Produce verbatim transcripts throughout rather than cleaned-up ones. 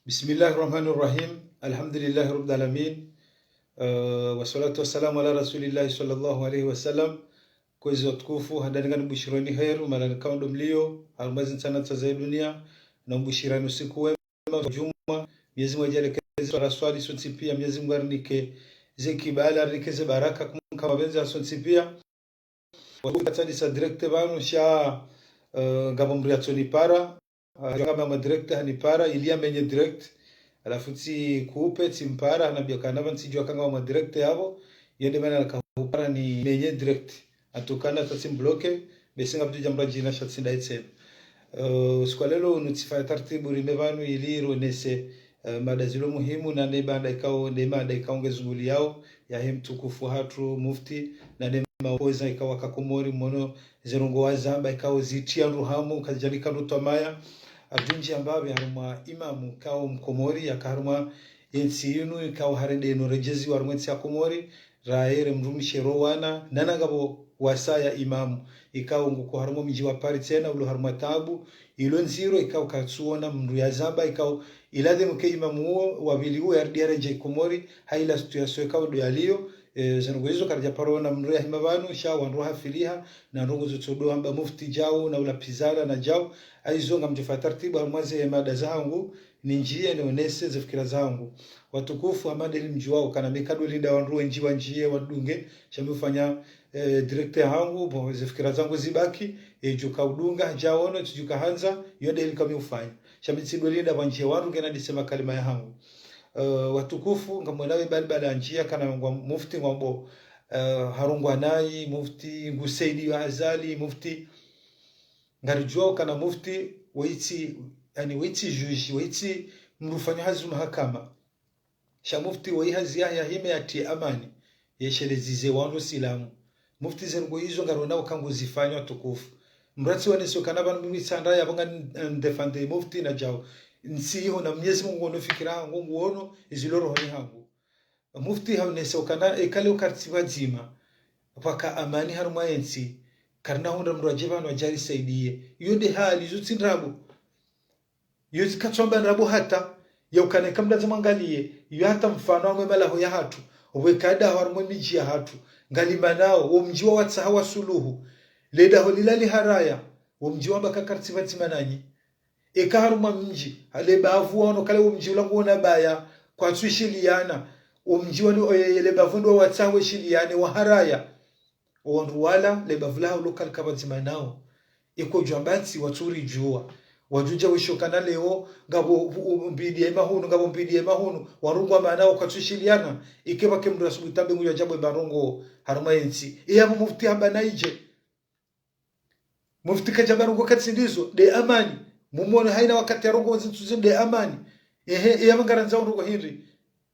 بسم الله الرحمن الرحيم. الحمد لله رب العالمين. Eh, والصلاة والسلام على رسول الله صلى الله عليه وسلم. Kwezi watukufu, handani ngambushireni heri, mahala nikao ndo mlio, harumwa zi ntsana za dunia, na mbushireni usiku wema, djumwa, Mwenyezi Mungu ajaaliye kezi raswali sontsi pia, Mwenyezi Mungu arinike ze kibali, arinike ze baraka, kumka mapenzi ya sontsi pia. Wakati sa direct pvanu sha, eh, ngapvo mdru yatsonipara, ah, ngamba ma direct hanipara, ili yamenye direct. Halafu tsi kupe, tsimpara, hanambia kana pvanu tsidjua kanga wa ma direct yapvo, iyo nde mana nakahupara nimenye direct. Hatukana hata tsimbloke, basi ngapvo djambo djina sha tsi ndaitsena. Eh, usiku wa leo unu tsifanya taratibu rime pvanu ili ronese, eh, mada zilo muhimu na ne mada ikao, ne mada ikao ngezunguliyao, yahe mtukufu hatru mufti, na ne maopoza ikao waka Komori mwono ze ndrongoo wazamba ikao zitriya ndru hamu, kazidjanika ndru twamaya. Adunji ambapvi harumwa imamu ikao mkomori, yaka harumwa yentsi inu, ikao harende no redjeziwa harumwa yentsi ya Komori, raere mdrumshe ro wana, nana ngapvo wasaya imamu, ikao nguko harumwa mdji wa Paris tsena, ulo harumwa tabu, ilo ndziro, ikao katsuona mdru yazamba, ikao iladhimu ke imamu uwo, wa pvili uwo, yaridi yaredjei Komori, ha ila situation ikao ndo yaliyo, eh, ze ndrongoo izo karidja paro ona mdru yahima pvanu, sha wandru hafiliha, na ndrongoo zo tsodo hamba mufti djau, na ula pizala na djau, haizo ngamdjofanya taratibu, harumwa ze mada zahangu, nindjiye nionese ze fikira zahangu. Watukufu, hama ndeli mdjuwao, kana mi kado linda wandru wendji wandjiye wadunge, sha mi ufanya, eh, direct yahangu, bon, ze fikira zangu zibaki, eh, djuka udunga, hadja ono, tsidjuka handza, iyo ndeli kami ufanya. Sha mi tsido linda wandjiye wandru ngena ndise makalima yahangu. Eh, watukufu, ngamwona we balibali andjiya, kana ngwa mufti ngwambo, eh, harungwa nayi, mufti ngusaidiyo Azali, mufti ngaridjuwao kana mufti, waitsi, yaani waitsi juge, waitsi mdru ufanya hazi mahakama. Sha mufti wayi hazi yahe yahime yatriye amani, yeshelezeze wandru silamu. Mufti ze ndrongoo izo ngaronao kanguzifanya watukufu. Mdru yatsi wonese ukana pvanu mimi tsandra yapvo nga n-, ndefande mufti na djau. Ntsi iho na Mwenyezi Mungu ngono fikira hangu nguono, izilo rohoni hangu. Mufti haonese ukana, eka leo karitsi pvadzima, pvwaka amani harumwa yentsi, karina hundra mdru adje pvanu adje arisaidiye. Iyo nde hali, izo tsi ndrabo. Iyo zikatsu amba ndrabo hata, ya ukana eka mdru adja mwangaliye, iyo hata mfano harumwa malaho yahatru, opvweka daho harumwa midji yahatru, ngalimanao, wo mdji wa watsaha wa suluhu, le daho lila liharaya, wo mdji wamba ka karitsi pvadzima nanyi. Eka harumwa mdji, ha le bavu waono kale wo mdji ula nguona baya, kwatsu ishiliana, wo mdji wanu, oye, le bavu ndo watsaha weshiliane, waharaya. Wo wandru wala, le bavu laho lo kalika pvadzima nao. Iko djwamba ntsi watsu ridjuwa. Wadjudja wesho kana leo, ngapvo u-, u-, mbidi ya mahunu, ngapvo mbidi ya mahunu, warungwa mana wakwatsu ishiliana, ike pvwake mdru asubuhi tambe ngudjo adjabwe marongo, harumwa yentsi. Iya mufti hamba nayidje. Mufti kadja pvanu ngo katsi ndizo, nde amani. Mumwone haina wakati yarongoa zintsu zinu nde amani. Ehe, eya mangarandzao ndrongoo hindri.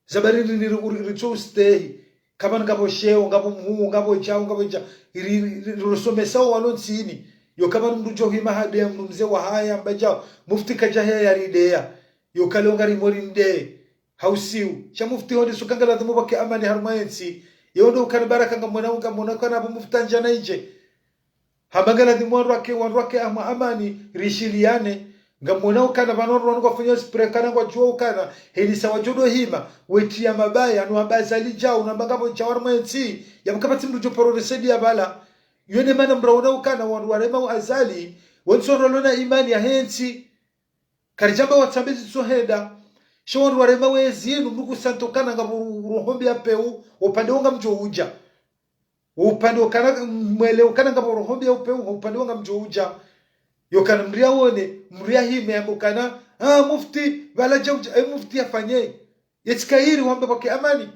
Zabari ri, ri, ri, ritso ustehi. Kapvanu ngapvo sheo, ngapvo mhuu, ngapvo djau, ngapvo dja. Ri, ri, ri, risomesao walo ntsini. Yo kapvanu mdru djo hima hadeya, mdru mze wahaya, mba djau. Mufti kadja heya yarideya. Yo kale onga rimori mdeye. Hausiu. Sha mufti honde suka ngaladhimu pvwake amani harumwa yentsi. Yo ndo ukana baraka ngamwona, ngamwona kana pvo mufti andja nayidje. Hamba ngaladhimu wandru wake, wandru wake harumwa amani, rishiliane. Ngamwona ukana pvanu wandru wanu kwafanya sprekana ngwadjuwa ukana, henisa wadjo ndo hima, wetriya mabaya, no hamba Azali djau, no hamba ngapvo djau harumwa yentsi, yapvo kapvatsi mdru djo paro risaidiya pvala. Iyo nde mana mraona ukana wandru warema u Azali, wontsi wandru walona imani yahe ntsi. Karidjamba watsambe zitso henda. Sha wandru warema wezi inu, mdru kusanto kana ngapvo ru-, roho mbi ya peu, upande wanga mdjo udja. Upande ukana mwele ukana ngapvo roho mbi ya upeu, upande wanga mdjo udja. Yo kana mdru yawone, mdru yahime yambe ukana, ah, mufti, pvala dja udja, eh, mufti yafanye. Yetsi kheri wambe pvwake amani.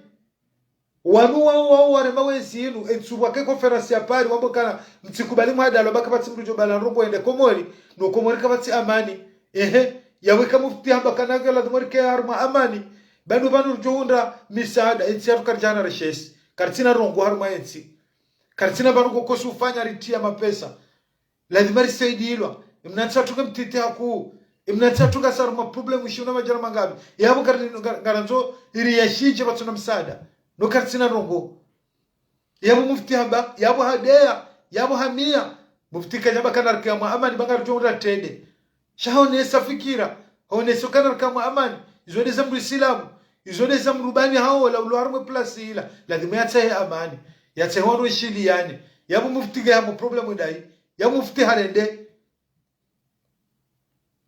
Wanu wao, wao warema wezi inu, entsu pvwake conférence ya Paris, wambe ukana, mtsikubali mwadalo, ba kapvatsi mdru djo bala ndrongoo yende Komori, no Komori kapvatsi amani. Ehe, yaweka mufti hamba kana ngaladhimu rike harumwa amani. Pvanu pvanu ridjo hundra misaada, entsi yatru karidjana richesse. Karitsina ndrongoo harumwa yentsi. Karitsina pvanu kokosi ufanya ritriya mapesa. Lazima risaidilwa. Emnantsi atru nge mtiti hakuu. Emnantsi atru ngasi harumwa problème ishiyo na madjana mangapvi. Yapvo kari-, nga-, ngarandzo iri yashidje pvatsuna msaada. No karitsina ndrongoo. Yapvo mufti hamba, yapvo hadeya, yapvo hamiya. Mufti kadjamba kana rike harumwa amani ba ngaridjo hundra trende. Sha haonesa fikira, haonesa ukana rike harumwa amani. izo nde za mdru isilamu, izo nde za mdru bani haola ulo harumwa ye plasi ila, lazimu yatsahe amani, yatsahe wandru washiliane. Yapvo mufti nge hapvo problème ndayi? Yapvo mufti harende?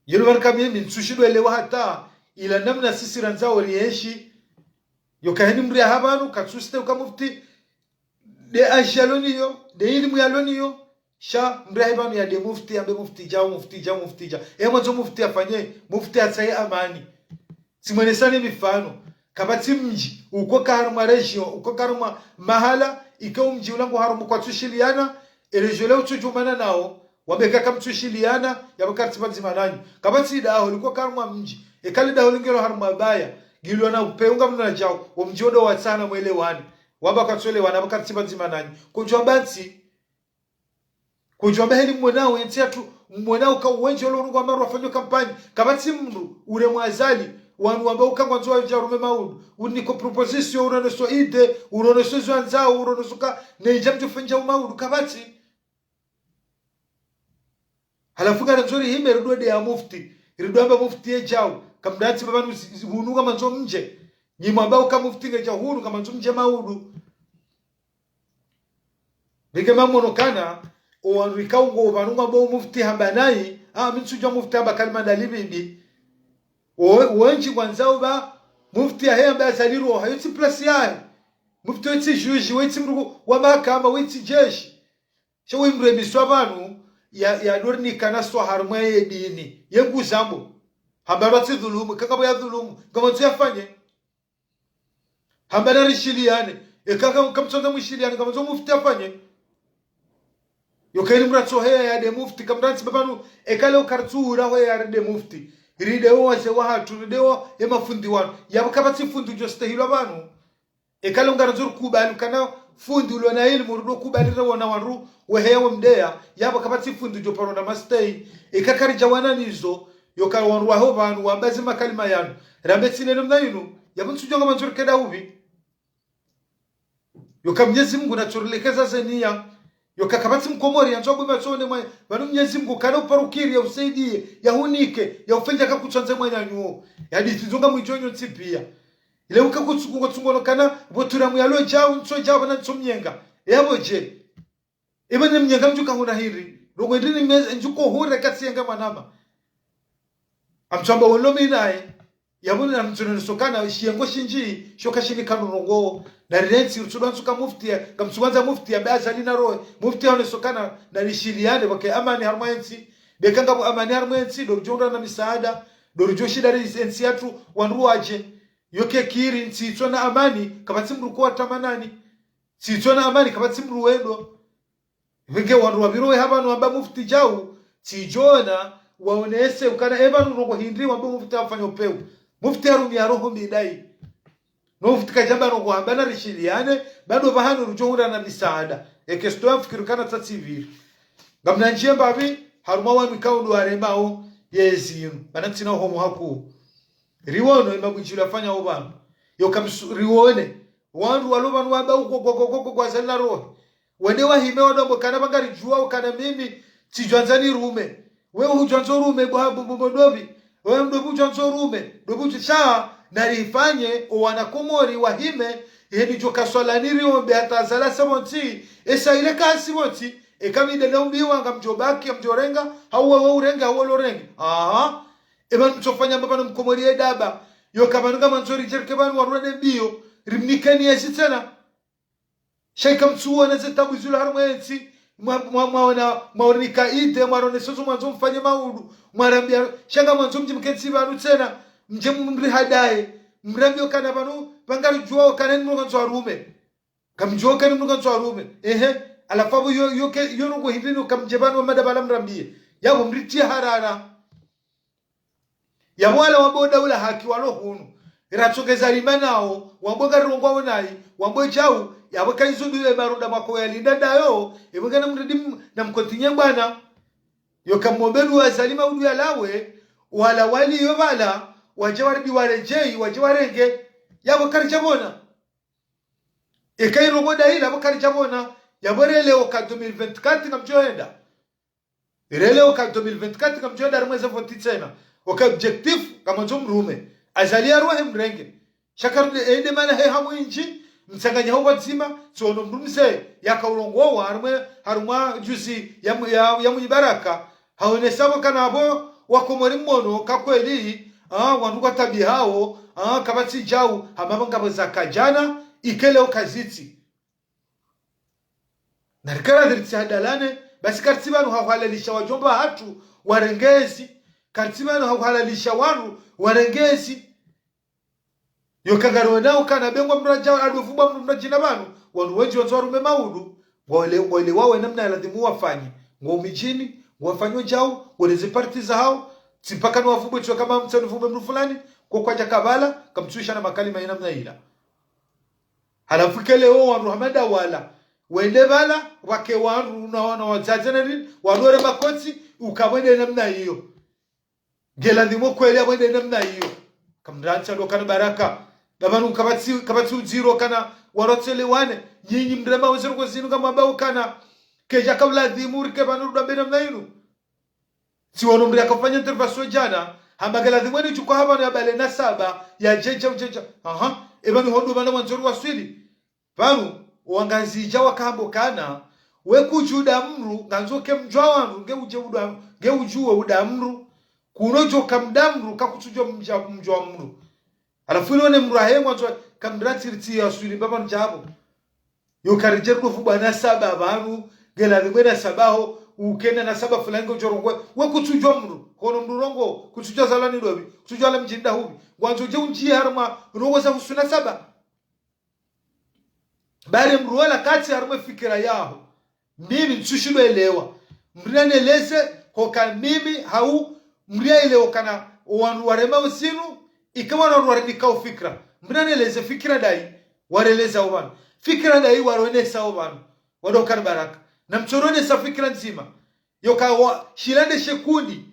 Yelo pvanu ka mimi ntsushindwa elewa hata ila namna sisi randzao rienshi. Yo ka heni mdru yaha pvanu katsuste uka mufti nde âge yalo nayo, nde ilimu yalo nayo. Sha mdru yahe pvanu yande mufti, yambe mufti djau, mufti djau, mufti djau. E mwandzo mufti yafanye? Mufti yatsahe amani. Tsimwenesane mifano. Kapvatsi mdji uko ka harumwa région, uko ka harumwa mahala, ike omdji ula ngo harumwa kwatsushiliana, e région le utsudjumana nao, wambe ka kamtsushiliana, yapvo karitsi pvadzima nanyu. Kapvatsi daho liko ka harumwa mdji, eka le daho lingelo harumwa baya, ngilo na upveunga mna djau, omdji wo ndo watsana mwelewane. Wamba kwatsuelewana, yapvo karitsi pvadzima nanyu. Kudjwamba ntsi, kudjwamba heli mwenao, entsi yatru mwenao ka uwendji olo nungu wa maru wafanyao kampanyi. Kapvatsi mdru, ure mwazali, wanu wamba uka ngwandzo wadje warume maudu. Uniko proposition, uroneso idée, uroneso zo wandzao, uroneso ka, nendja mdjofanya o maudu, kapvatsi. Halafu ngarandzo rihime ridwe nde ya mufti, ridwe amba mufti ye djau, kamdjatsi pvapvanu zi-, zi-, hunu ngamwandzo mdje. Nyi mwamba uka mufti nge djau hunu ngamwandzo mdje maudu. Nike mamono kana, o wandru ikao ngo pvanu ngwamba o mufti hamba nayi, a, mi ntsudjuwa mufti hamba kalima ndali bibi. O, wendji ngwandzao ba, mufti yahe yambe Azali roha, yo tsi plasi yahe. Mufti we tsi juge, we tsi mdru wa mahakama, we tsi jeshi. Sha we mdru emiswa pvanu, ya, ya dori nikana swa harumwa ye dini. Ye nguzambo. Hamba lwatsi dhulumu, eka ngapvo ya dhulumu, ngamwandzo yafanye? Hamba narishiliane. Eka ka-, kamtsandza mwishiliane, ngamwandzo mufti yafanye? Yo ka heni mdru atsoheya yande mufti, kamdjatsi pvapvanu, eka leo karitsuhura hoya yarende mufti. Ride wo wazee wahatru, ride wo ye mafundi wanu. Yapvo kapvatsi fundi udjo stehilwa pvanu. Eka leo ngarandzo rikubali ukana fundi ulo na ilimu, ridjo kubali rewona wandru weheya wamdeya, yapvo kapvatsi fundi udjo paro na mastehi. Eka karidjawana nizo, yo ka wandru waho pvanu wamba ze makalima yanu, rambe tsi nene mna yinu, yapvo ntsudjuwa ngamwandzo rikenda upvi. Yo ka Mnyezi Mungu natsorilekeza ze niya. Yo ka kapvatsi mkomori yandzo abwe matsoni mwa, pvanu Mnyezi Mungu kana uparukiri ya usaidiye, ya hunike, ya ufendja ka kutsandze mwananyu wo. Ya disi ndzo ngamwidjo nyontsi piya. Ile uka kutsungo tsungo no kana, pvo turamu yalo djau, ntso djau, pvana ntso mnyenga. Yapvo dje? Eba ne mnyenga mdjuka huna hindri. Rogo ndini me-, mdjuko hure katsi yenga mwanama. Amtsamba wolo mi naye. Yapvo ni namtsononeso kana, shiyengo shindji, sho ka shini kanu rongo. Narirentsi, rutsudwa ntsuka mufti ya, kamtsukandza mufti yambe Azali narohe. Mufti yaoneso kana, narishiliane, pvwake amani harumwa entsi. Beka ngapvo amani harumwa entsi, ndo ridjo hundra na misaada, ndo ridjo shinda ri entsi yatru, wandru wadje. Yo ke kiri, ntsi itsona amani, kapvatsi mdru ko watamanani. Ntsi itsona amani, kapvatsi mdru wendo. Pvenge wandru wapviro we hapvanu wamba mufti djau, tsidjona, waonese, ukana epvanu rongo hindri wamba mufti hafanya upvewu. Mufti harumia roho mbi ndayi. No mufti kadjamba rongo hamba narishiliane, bado pvahanu rudjo hundra na misaada. Eke sto ya mfikiri kana tsa tsipviri. Ngamna ndjiye mbapvi, harumwa wanu ikao ndo waremao, yezi yinu. Mana ntsina uhomo hakuu. Riwono, ema bwidjilo afanya opvanu. Yo kamsu, riwone. Wandru walo pvanu wamba uko, ko, ko, ko, ko, kwa zalina roho. Wende wahime wandru wambe kana pvanga ridjuwa ukana mimi, tsidjwandza nirume. Wewe hudjwandza urume, bwa, bu, bu, bu, ndopvi. Wewe ndopvi hudjwandza urume, ndopvi hudjo sha, narifanye, o wana Komori wahime, heni djo kaswala niriombe hata zala se pvontsi, esa ile kasi pvontsi, eka mi ndele umbiwa ngamdjo baki, ngamdjo renga, hau wewe urenge, hau wolo renge. Aha. Eba ntsofanya mbapvano mkomori edaba. Yo kapvanu ngamwandzo ridjereke pvanu warwade mbiyo, rimnikeni yezi tsena. Sha ika mtsuwona ze tabu zilo harumwa entsi, mwa, mwa, mwaona, mwaonika idée, mwaronesa zo mwandzo mfanye maudu, mwarambia, sha ngamwandzo mdje mkentsi pvanu tsena, mdje mrihadaye, mrambie ukana pvanu, pvanga ridjuwa ukana ni mrongo ndzo warume. Kamdjuwa ukana ni mrongo ndzo warume. Ehe, halafu apvo yo, yo ke, yo rongo hindri ni uka mdje pvanu wa madabala mrambie. Yapvo mritie harara. Yapvo wala wambo daula haki walo hunu. Ratsongeza lima nao, wambo ngarirongowa wonayi, wambo djau, yapvo ka izo ndo ye maronda mako yalinda ndayo, epvo ngana mridi m-, na mkontinye bwana. Yo kamombe duwa Azali maudu yalawe, wala wali yo pvala, wadje waridi waredjeyi, wadje warenge, yapvo karidjapvona. Eka irongo ndayi ila, yapvo karidjapvona, yapvo rele oka deux mille vingt-quatre ngamdjo henda. Rele oka deux mille vingt-quatre ngamdjo henda rimweze voti tsena. Oka objectif, ngamwandzo mrume. Azali yaruhe mrenge. Sha karude ende mana he hamu indji, mtsanganya ho pvadzima, tsiono mdru mze, yaka urongowa, harumwa, harumwa juzi ya mu-, ya, ya Mwinyi Baraka, haonesa pvo kana apvo, wakomori mmono, ka kweli, ah, wandru kwa tabi hawo, ah, kapvatsi djau, hama pvo ngapvo zaka djana, ike leo kazitsi. Na rikara dhiri tsi hadalane, basi karitsi pvanu ha uhalalisha wadjomba hatru warenge ezi, karitsi pvanu ha uhalalisha wandru warenge ezi. Yo ka ngariwonao kana be ngwa mradja, ado vubwa mdru mradjina pvanu, wandru wendji wandzo warume maudu, ngwele, ngwelewawo ye namna ya ladhimu wafanye. Ngwao midjini, ngwafanyo djau, ngwele ze parti zahawo, tsi mpaka ni wavubwe tsi we kama mtsani vubwe mdru fulani, ko kwadja kabala, kamtsuisha na makalima ye namna ila. Halafu ike leo wandru hama dawala, wende pvala, wake wandru na wana wadzadze na nini, wandru were makotsi, uka pvwende namna iyo. Nge ladhimu kweli apvwende namna iyo. Kamrantsa ndo kana baraka. Ndapvanu kapvatsi, kapvatsi udziro kana wandru watselewane. Nyinyi mrema uziro kwa zinu kamwambao kana. Kedja ka uladhimu rike pvanu rudambe namna inu. Tsiono mdru yakafanya intervention djana, hamba nge ladhimu eni djuka hapvanu ya bale nasaba, ya djedja udjedja. Aha, epvanu hondo pvanu wandzo ri waswili. Pvanu, wangazidja waka hamba kana, we kudju uda mdru, ngandzo ke mdjwa wandru, nge udje uda, nge udjuwe uda mdru, kuno djo ka mda mdru, kakutsudjo mdja, mdjwa mdru. Halafu ilo ne mdru ahe ngwandzo, kamdratsi ritsi ya swili mbapvanu djapvo. Yo karidje riko vubwa nasaba pvanu, nge ladhimu we nasaba ho, ukena nasaba fulani nge udjo rongowa, we kutsudjwa mdru, kono mdru rongowa, kutsudjwa zalwa ni dobi, kutsudjwa la mdjini nda hubi, ngwandzo dje undjiye harumwa, rongowa za husu nasaba. Bari mdru wala katsi harumwa fikira yaho. Mimi ntsushindwa elewa. Mdru naneleze hoka mimi hau mdru yaelewa kana wandru warema uzinu, ike wandru warinika ufikira. Mdru naneleze fikira ndayi, wareleza opvanu. Fikira ndayi, waronesa opvanu. Wado kana baraka. Na mtsoronesa fikira ndzima. Yo ka wa, shilande shekundi,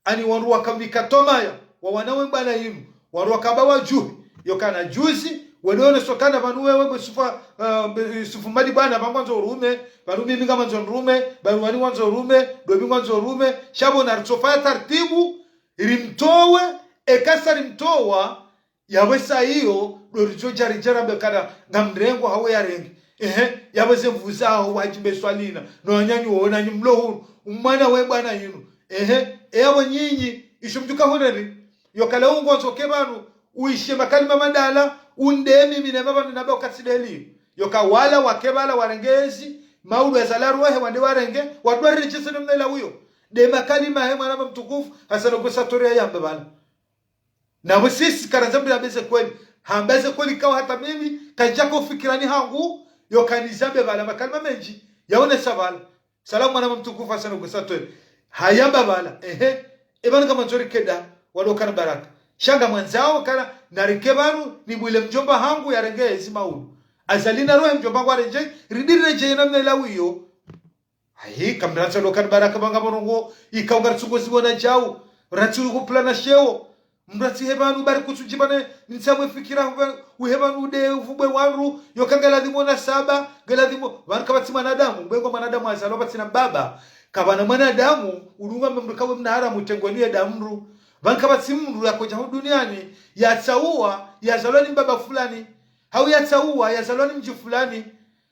ani wandru wakamnika tomaya, wa wana we bwana inu, wandru wakamba wadjuhi, yo kana juzi, wende woneso kana pvanu wewe mbe sufa, ah, mbe, sufu mali bwana pvanu ngwandzo rume, pvanu mimi ngamandzo rume, pvanu wani ngwandzo rume, dobi ngwandzo rume, sha pvo na ritsofanya tartibu, rimtowe, eka sa rimtowa, yapvo sa iyo, ndo ridjo dja ridje rambe kana, ngamrengo hawe yarenge. Ehe, yapvo ze mvu zaho wadjimbe swalina, no wananyanyu wo nanyi mlo hunu, umwana we bwana inu. Ehe, e yapvo nyinyi, isho mdjuka huneri. Yo ka leo ngwandzo ke pvanu, uishe makalima madala, unde mimi ne mapvanu namba ukatsi ndeli. Yo ka wala wake pvala warenge ezi, maudu ya zala ruhe wande warenge, wandru waredjese ne mnela uyo. Nde makalima he mwana mtukufu, Hassan Gusatore yamba pvala. Na pvo sisi karandza mdru yambe ze kweli. Hamba ze kweli kawa hata mimi, kandjaka ufikirani hangu, yo kanizambe pvala makalima mendji, yaonesa pvala. Salamu mwana mtukufu Hassan Gusatore. Hayamba pvala, ehe. Epvanu ngamandzo rike nda, wado kana baraka. Sha ngamwandzao kana, narike pvanu, nibwile mdjomba hangu yarenge ezi maudu. Azali na ruhe mdjomba ngwaredjei, ridi ridjei ye namna ila uyo. Hayi, kamratsi ndo kana baraka pvanga pvo ndrongo, ika ungaritsungo zibona djau, ratsi uruko plana shewo. Mratsi he pvanu bari kutsudjibane, nitsamwe fikira, uhe pvanu ude, uvubwe wandru, yo ka nge ladhimu nasaba, nge ladhimu, pvanu kapvatsi mwanadamu, mbengwa mwanadamu azalwa pvatsina mbaba, kapvana mwanadamu, udunga mbe mdru kawe mna haramu tengweni ye nda mdru. Pvanu kapvatsi mdru yakodja hu duniani, yatsauwa, yazalwa ni mbaba fulani, hau yatsauwa, yazalwa ni mdji fulani,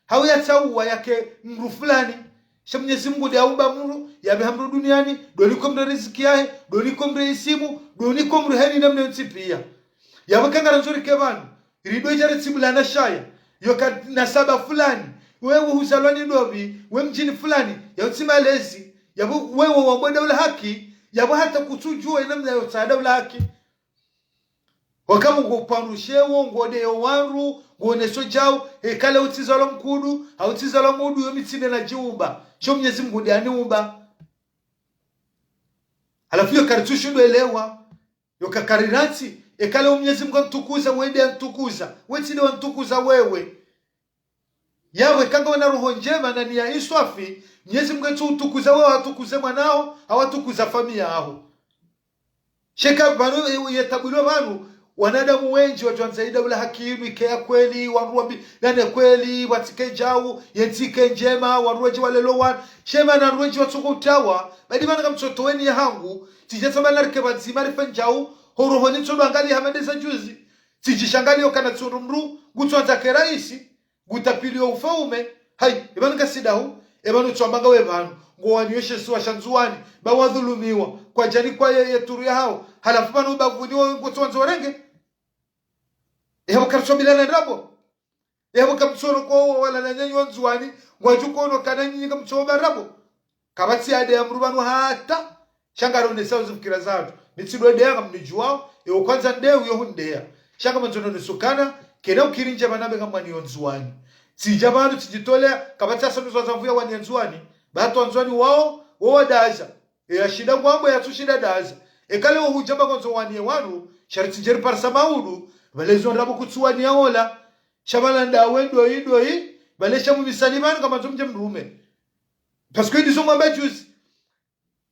hau yatsauwa yake mdru fulani. Sha Mnyezi Mungu nde aumba mdru, yapveha mdru duniani, ndo niko mdru riziki yahe, ndo niko mdru isimu, ndo niko mdru heni namna yontsi pia. Yapvo ka ngarandzo rike pvanu, ridwe djari tsibulana shaya, yo ka nasaba fulani, wewe huzalwa ni dobi, we mdjini fulani, yautsi malezi, yapvo wewe wabwe daula haki, yapvo hata kutsudjuwa ye namna yotsaha daula haki. Wakamu ngo pvanu shewo, ngo ndeyo wandru, ngo neso djau, hekale utsizalwa mkudu, hau utsizalwa mudu yo mi tsinde nadjiumba. Sho Mnyezi Mungu nde aniumba. Halafu yo karitsushindwa elewa. Yo ka kariratsi, hekale u Mnyezi Mungu antukuza, we nde antukuza. We tsinde wantukuza wewe. Yapvo eka ngawe na roho ndjema na niya iswafi, Mnyezi Mungu etsu utukuza wewe, hatukuze mwanaho, hau atukuza famiyi yaho. Sha eka pvanu, e, ye tabu ilo pvanu, wanadamu wendji wadjwandza yi daula haki inu ike ya kweli, wandru wambi, nane kweli, watsike djau, yentsi ike ndjema, wandru wendji walelo wana, sha mana wandru wendji watsuko utawa, badi pvanu ngamtsotoweni ya hangu, tsidja tsamba narike pvadzima rife ndjau, Ho rohoni ntsodo angaliya hama ndeza juzi. Tsidjishangalia ukana tsi ndo mdru, ngutsondza ke raisi, ngutapilio ufaume. Hayi, epvanu ngasi dahu, epvanu tsamba ngawe pvanu. Ngowaniyo she isiwa sha Ndzuwani, ba wadhulumiwa, kwadjanikwa ye, ye turu yahawo. Halafu pvanu ubavuni wo ngutsondza warenge. Ehe, bo karitsobilana ndrabo. Ehe, bo kamtsono ko wala na nyanyi wa Ndzuwani, ngwadjo kono kana nyinyi kamtsoba ndrabo. Kapvatsi adeya mdru pvanu hata. Sha ngaronesao zifikira zahatru. Mi tsi ndo adeya ngamnidjuwao, ewo kwandza nde uyo hundeya. Sha ngamandzo none sukana, kena ukiri ndje pvanu be ngamwaniyo Ndzuwani. Tsidja pvanu tsidjitolea, kapvatsi asa nuzwa za mvuya waniya Ndzuwani. Ba hata Wandzuwani wawo, wo wadaza. Eya shinda ngwambo yatsu shinda daza. Eka leo hudja ba kwandzo waniye wanu, sha ritsidje riparisa maudu, pvale zo ndrabo kutsuwaniya ola. Sha pvala ndawe ndoyi ndoyi, pvale sha mumisani pvanu ngamandzo mdje mrume. Parce que ndizo mwamba juzi.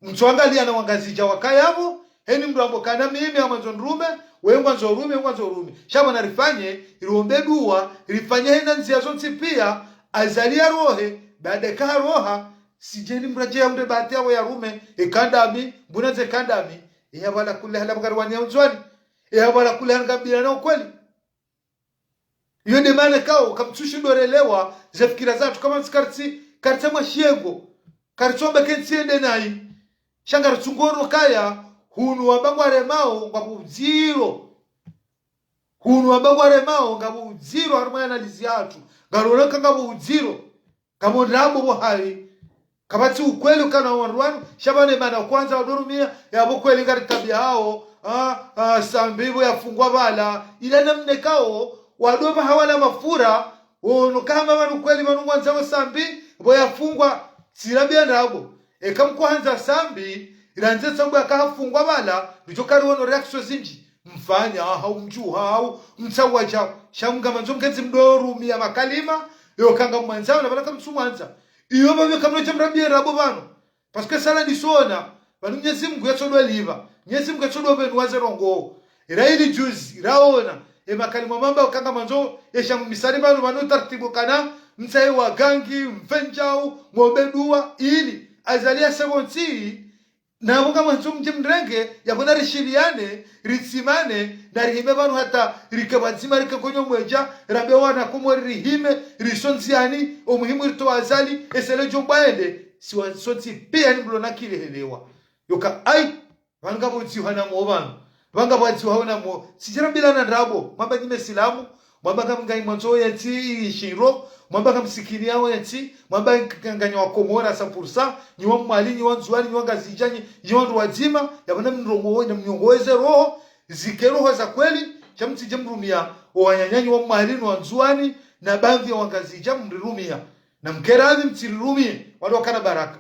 Mtsoangalia na wangazidja wakaya pvo, heni mdru ambo kana mimi ngamandzo nrume, we ngwandzo rume, ngwandzo rume. Sha pvanu rifanye, riombe dua, rifanye hena ndzia zontsi pia, Azali yarohe, baada ka haroha, sidjeni mradje ya mre bahati yawe yarume, eka ndami, mbona ndze ka ndami, eya pvala kule hala mkari waniya Ndzuwani, eya pvala kule hala ngambia na ukweli. Iyo nde mana kawo, kamtsushindo relewa, ze fikira zahatru, kama ntsi karitsi, karitsi mwa shiyengo, karitsombe ke ntsi yende nayi. Sha ngaritsungo no kaya, hunu wamba ngwaremao, ngapvo udziro. Hunu wamba ngwaremao, ngapvo udziro, harumwa ye analizi yahatru. Ngarona ka ngapvo udziro. Ngapvo ndrabo pvo hayi. Kapvatsi ukweli ukana wandru wanu, sha pvanu mana kwandza wadorumia, yapvo kweli ngari tabia hawo, ah, ah, Sambi pvo yafungwa pvala. Ila namna kawo, wadopva hawala mafura, wono kama pvanu kweli pvanu ngwandzao Sambi, pvo yafungwa, tsi tabia ndrabo. Eka mkohandza Sambi, irandze tsambu yaka hafungwa pvala, ndjo kari wono réaction zindji. Mfanya, hau mdjuha, hau mtsawadja, sha ngamandzo mketsi mdorumia makalima, yo ka ngamwandzao, na pvala kamtsumwandza. Iyo pvapvo kamnodja mrambie ndrabo pvanu. Parce que sala ndisona, pvanu Mnyezi Mungu yatsodo lipva, Mnyezi Mungu yatsodo pvenuwa ze ndrongoo. Era ili juzi, raona, e makalima mamba ka ngamandzo, esha mumisani pvanu, pvanu tartibu kana, mtsaye wa gangi, mfenjau, mwombe dua, ili, Azali ya seventy, na pvo ngamwandzo mdje mrenge, yapvo na rishiliane, ritsimane, na rihime pvanu hata rike pvadzima rike konyo mwedja, rambe wana Komori rihime, risondziani, omuhimu ritowa Azali, esele djo bwaende, siwa sontsi pia ni mlo na kili helewa. Yoka, ayi, pvanu ngapvo udziha na mo pvanu, pvanu ngapvo udziha na mo, sidjira bila na ndrabo, mwamba nyi mesilamu, mwamba ngamngayi mwandzo ye ntsi ishiro, mwamba ngamsikini yawo ye ntsi, mwamba nganyi wa Komori à cent pour cent, nyi wa Mwali, nyi wa Ndzuwani, nyi wa Ngazidja, nyi, nyi wandru wadzima, yapvo na mrongo, na mnyongo weze roho, zike roho za kweli, sha mtsidje mrumia, o wananyanyi wa Mwali, no wa Ndzuwani, na baadhi ya wa Ngazidja mrirumia. Na mkeradhi mtsirirumie, wandru wakana baraka.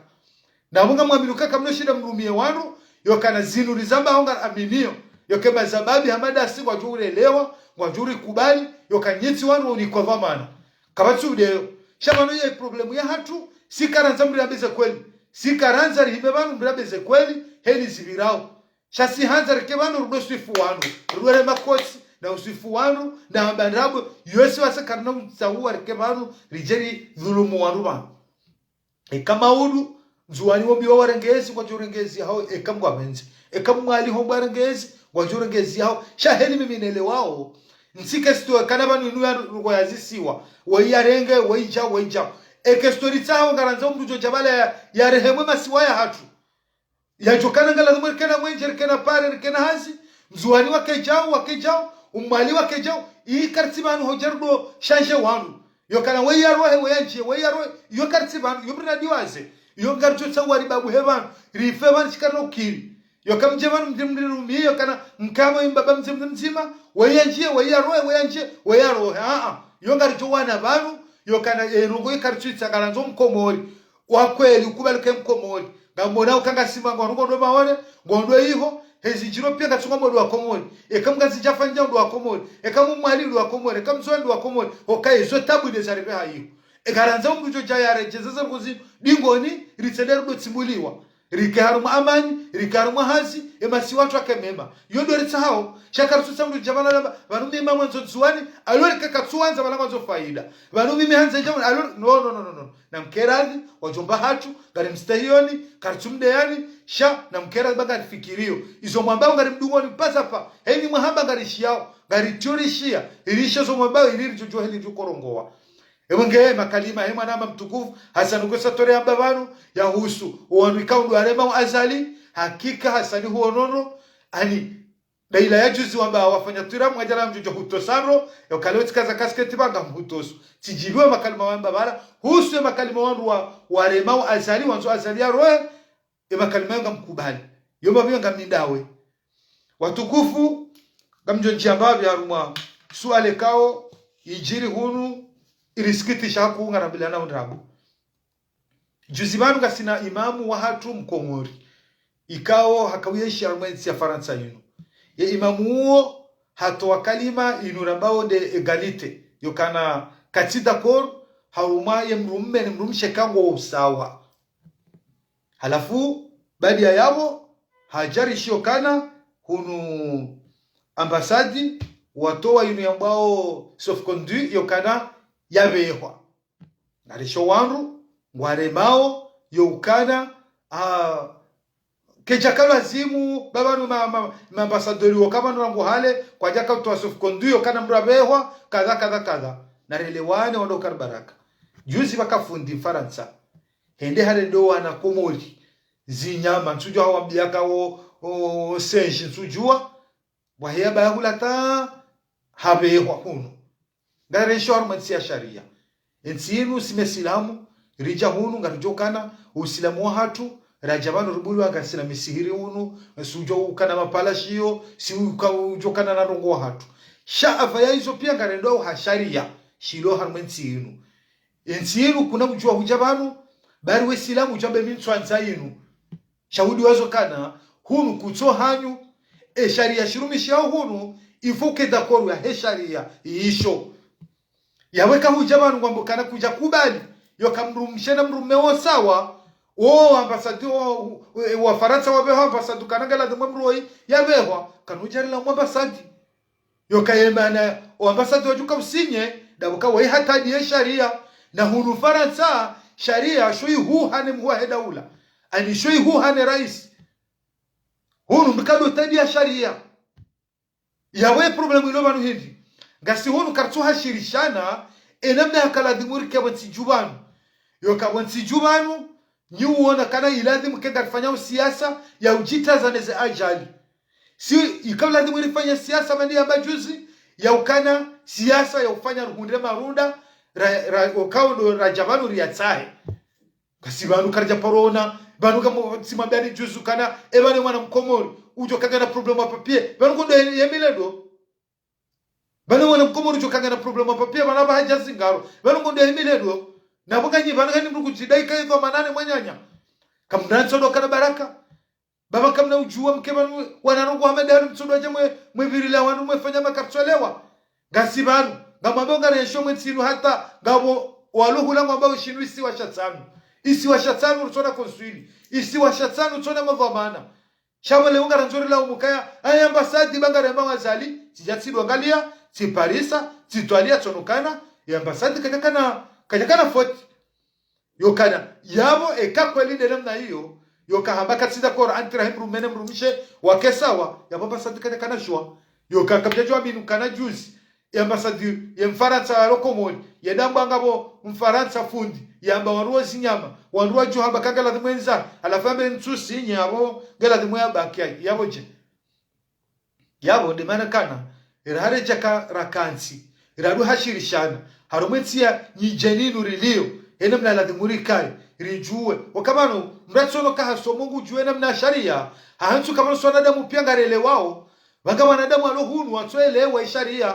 Na pvo ngamwamini uka kamnoshinda mrumie wandru, yokana zinu rizamba hau ngaraminio, yoke mazababi hama ndasi ngwadjo urelewa, ngwadjo urikubali, yoka nyitsi wandru unikwa pvamana. Kapvatsi udeyo. Sha pvanu ye problème yahatru, si karandza mriambe ze kweli. Si karandza rihime pvanu mriambe ze kweli, heli zipvirao. Sha si handza rike pvanu rudo swifu wandru, rudo rema kotsi, na uswifu wandru, na hamba ndrabo, yose wasa karina utsahuwa rike pvanu, ridje ridhulumu wandru pvanu. Eka maudu, Ndzuwani wombiwa warenge ezi, ngwadjo urenge ezi yahawo, eka mgwapvendze. Eka Mwali hombiwa warenge ezi, ngwadjo urenge ezi yahawo. Sha heli mimi nelewao. Ntsi ke sitowe kana pvanu inu ya ruko ya zisiwa. Woyi yarenge, woyi dja, woyi dja. Eke sitori tsahawo ngarandzo mdru djo dja pvala ya, ya rehemwe masiwa yahatru. Yadjo kana ngala dhumwe rikena mwenje, rikena pare, rikena hazi. Ndzuwani wakedjao, wakedjao. Umwali wakedjao. Iyi karitsi pvanu hodja rudo shanje wandru. Yokana weyi yarohe, weyi yandjie, weyi yarohe. Iyo karitsi pvanu, iyo mrinadi waze. Iyo ngaridjo tsahuwa ribabuhe pvanu. Rife pvanu shikari no ukiri. Yoka mdje pvanu mdje mrirumie, yokana mkamo imbaba mdze mdze mdzima. Weyi yandjie, weyi yarohe, weyi yandjie, weyi yarohe. Aa, iyo ngaridjo wana pvanu. Yokana, e, ndrongoo ikaritsu itsa ngarandzo Mkomori wa kweli, ukubali ke Mkomori. Ngamona uka ngasi manga wandru ngondro maore, ngondro iho, hezi djiro pia ngatsunga mwandru wa Komori. Eka Mngazidja fanya ndo wa Komori. Eka Mmwali ndo wa Komori. Eka Mndzuwani ndo wa Komori. Oka izo tabu nde zaripve ha iho. Eka randza mdru djo dja yaredjeze ze ndrongoo zi, dingoni, ritsende rudo tsimbuliwa. Rike harumwa amani, rike harumwa hazi, emasiwa yatru yake mema. Iyo ndo ritsahao. Sha karitsu tsaha mndru dja pvanu lamba, pvanu mimi mwandzo Ndzuwani, alors que katsuwandza pvala mwandzo faida. Pvanu mimi handza dja pvanu, alors, no, no, no, no, no. Namkeradhi, wadjomba hatru, ngarimstahiyoni, karitsumdeyani, sha, namkeradhi ba ngarifikiriyo. Izo mwambao ngarimdungoni pazapva, heni mwahamba ngarishiyao, ngaritiyo rishiya, irishe zo mwambao, ili ridjodjuwa heli ridjo korongowa. Ewe nge makalima, he mwananya mtukufu, Hassan Kwesa Tore yamba pvanu, yahusu, owandru ikao ndo warema o Azali, hakika Hassan huonono, ani, daila ya juzi wamba wafanya twira, mwadjana mdjodjo hutosa ro, yokale utsikaza kasketi pvanga mhutoso. Tsidjibiwa makalima wamba pvala, husu ye makalima wandru wa, warema o Azali, wandzo Azali yarohe, e makalima yo ngamkubali. Yo mapvi yo ngamndawe. Watukufu, ngamdjo ndjia mbapvi harumwa suala ikao idjiri hunu, irisikitisha hakuu ngarambilana undrabo. Juzi pvanu ngasina imamu wahatru Mkomori, ikao hakauyenshi harumwa entsi ya Farantsa yinu. Ye imamu uwo hatowa kalima inu rambao nde égalité, yokana katsi d'accord harumwa ye mdrume ne mdrumshe ka ngwao usawa. Halafu, baada ya yapvo, hadja rishiya ukana hunu ambassade, watowa yinu yambwao sauf-conduit, yokana yapvehwa. Ngarishiyo wandru, ngwaremao, yo ukana, ah, kedjaka lazimu, ba pvanu ma, ma, ma ambassadeur woka pvanu rangu hale, kwadjaka utowa sauf-conduit, yokana mdru yapvehwa, kadha, kadha, kadha. Narelewane, wandru karibaraka. Juzi pvaka fundi Mfarantsa. Hende harende wana Komori zinyama, ntsudjuwa hawambiya ka o, o, senji, ntsudjuwa. Waheya pvaya hula ta hapvehwa hunu. Ngarenshio harumwa entsi ya sharia. Entsi inu si mesilamu, ridja hunu, ngaridjo ukana, usilamu wahatru, radja pvanu rubulwa ngasina misihiri hunu, si udjo ukana mapalashiyo, si uka-, udjo ukana na ndrongoo wahatru. Sha apvaya izo piya ngarendao ha sharia, shilo harumwa entsi inu. Entsi inu kuna udjuwa hudja pvanu, bari we silamu udja mbe mi ntswandza inu. Sha udiwazo kana, hunu kutso hanyu, e sharia shirumishiyao hunu, il faut que d'accord ya he sharia, isho. Yawe kahudja pvanu ngwambo kana kudja kubali, yoka mdrumshe na mdrume wo sawa, o ambassade o, o, wa Farantsa wapvehwa ambassade kana ngela dhimwe mdru oyi, yapvehwa, kana udjarila mwa ambassade. Yoka ye mana, o ambassade wadjuka usinye, ndapvo ka wayi hatadi ye sharia, na hunu Farantsa, sharia, sho ihuha ne mhuu wahe daula. Ani sho ihuha ne raisi. Hunu mkado tadi ya sharia. Yawe problème ilo pvanu hindri. Ngasi hunu karitsu hashirishana, enamna yaka ladhimu rike pvo ntsi dju pvanu. Yoka pvo ntsi dju pvanu, nyi uona kana iladhimu ke ngarifanyao siasa ya udjitaza neze ajali. Si ika ladhimu rifanye siasa mani yamba juzi, ya ukana siasa ya ufanya ruhundre marunda, ra, ra, okao ndo radja pvanu riyatsahe. Ngasi pvanu karidja paro ona, pvanu ngam, tsimwambiyani juzi ukana, e pvanu mwana Mkomori, udjo kangana problème wa papier, pvanu kondo ye, ye milendo. Pvanu mwana Mkomori udjo kangana problème wa papier, pvanu apvaha hadja zingaro. Pvanu kondo ye milendo. Na pvo nganyi, pvanu nganyi mdru kudjidai ka idho manane mwananya. Kamna ntsodo kana baraka. Baba kamna udjuwa mke pvanu wana ndrongoo hama ndanu mtsodo wadja mwe, mwe pvirila wandru mwefanya makaritsu elewa. Ngasi pvanu, ngamwambo ngarenshio mwe ntsi inu hata, ngapvo walo hula ngwambao shinu isiwa sha tsanu. Isiwa sha tsanu rutsona konswili. Isiwa sha tsanu rutsona madhwamana. Sha pvo leo ngarandzo rilaumu kaya, ayi ambassade ba ngarema o Azali, tsidja tsidwangaliya, tsiparisa, tsitwaliya tsonokana, ye ambassade kadjakana, kadjakana foti. Yokana, yapvo eka kweli nde namna iyo, yoka hamba katsi d'accord entre he mdrume ne mdrumshe wake sawa, yapvo ambassade kadjakana shuwa. Yoka kapvadjo aminu kana juzi, ye ambassade ye Mfarantsa yalo Komori, ye dambwa ngapvo Mfarantsa fundi, yamba wandru wo zinyama, wandru wadjo hamba ka ngeladhimu yendza, halafu yambe ntsu sinye yapvo, ngeladhimu yabaki, yapvo dje. Yapvo nde mana kana, ira haredja ka rakantsi, ira ru hashirishana, harumwa entsi ya nyidjeni inu riliyo, ena mna ladhimu rikaye, ridjuwe. Waka pvanu, mdru atsono ka hasomo ngudjuwe namna sharia, hahantsu ka pvanu si wanadamu piya ngarelewao, pvanga wanadamu walo hunu watsoelewa isharia.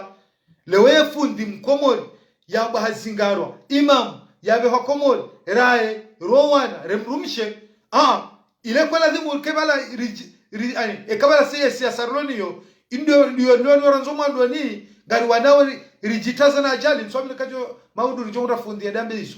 Leo ye fundi Mkomori, yamba hazingarwa, imamu, yapvehwa Komori, raye, ro wana, re mdrumshe, ah, ile kwa ladhimu ke pvala ri, ri, ani, eka pvala se ye siasa rilo niyo, indo, ndiyo, ndiyo, ndiyo randzo mwandoni, ngari wanao ri, ridjitaza na ajali, ntsu amini kadjo maudu ridjo mdra fundi ya dambe izo.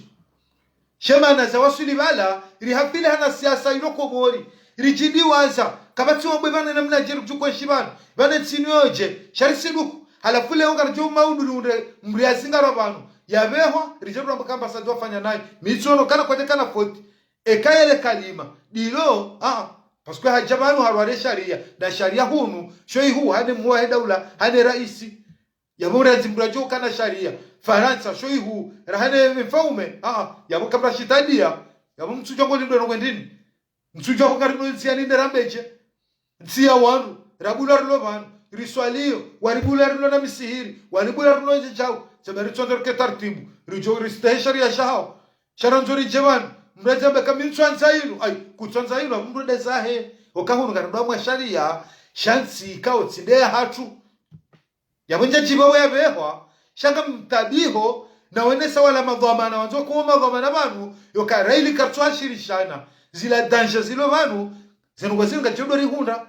She mana zawaswili pvala, rihafili hana siasa ilo Komori. Ridjidiwaza, kapvatsi wabwe pvanu namnadje ridjo kweshi pvanu, pvanu ntsi inu yodje, sha risiduku. Halafu leo ngaridjo maudu riundre mri ya zingarwa pvanu. Yapvehwa, ridje ramba kamba sa djofanya nayi. Mi tsiono kana kwateka na foti. Eka yele kalima. Ndilo, ah, parce que hadja pvanu harware sharia. Na sharia hunu, sho ihu, hane mhuu wahe daula, hane raisi. Yapvo mrandzi mradjo kana sharia. Farantsa, sho ihu, rahane mfaume. Ah, yapvo kamra shitadia. Yapvo mtsudja ngo lindo no kwendini. Mtsudja ho karino ntsi ya ninde rambedje. Ntsi ya wandru, rabulwa rilo pvanu, riswaliyo, waribulwa rilo na misihiri, waribulwa rilo ndje djau. Sema ritsondoroke tartibu, ridjo ristehe sharia shahao. Sha randzo ridje pvanu, mradja mbe kami ntswandza inu, ai, kutswandza inu, mndru nde zahe. Oka hunu ngaridwa mwa sharia, sha ntsi ikao tsi nde ya hatru. Yapvo ndja djiba we yapvehwa, sha ngamtabiho, na wenesa wala madhwamana, wandzo kuwa madhwamana pvanu, yoka raili kartsu hashirishana. Zila danger zilo pvanu, zinu kwa zinu ngadjo ndo rihundra.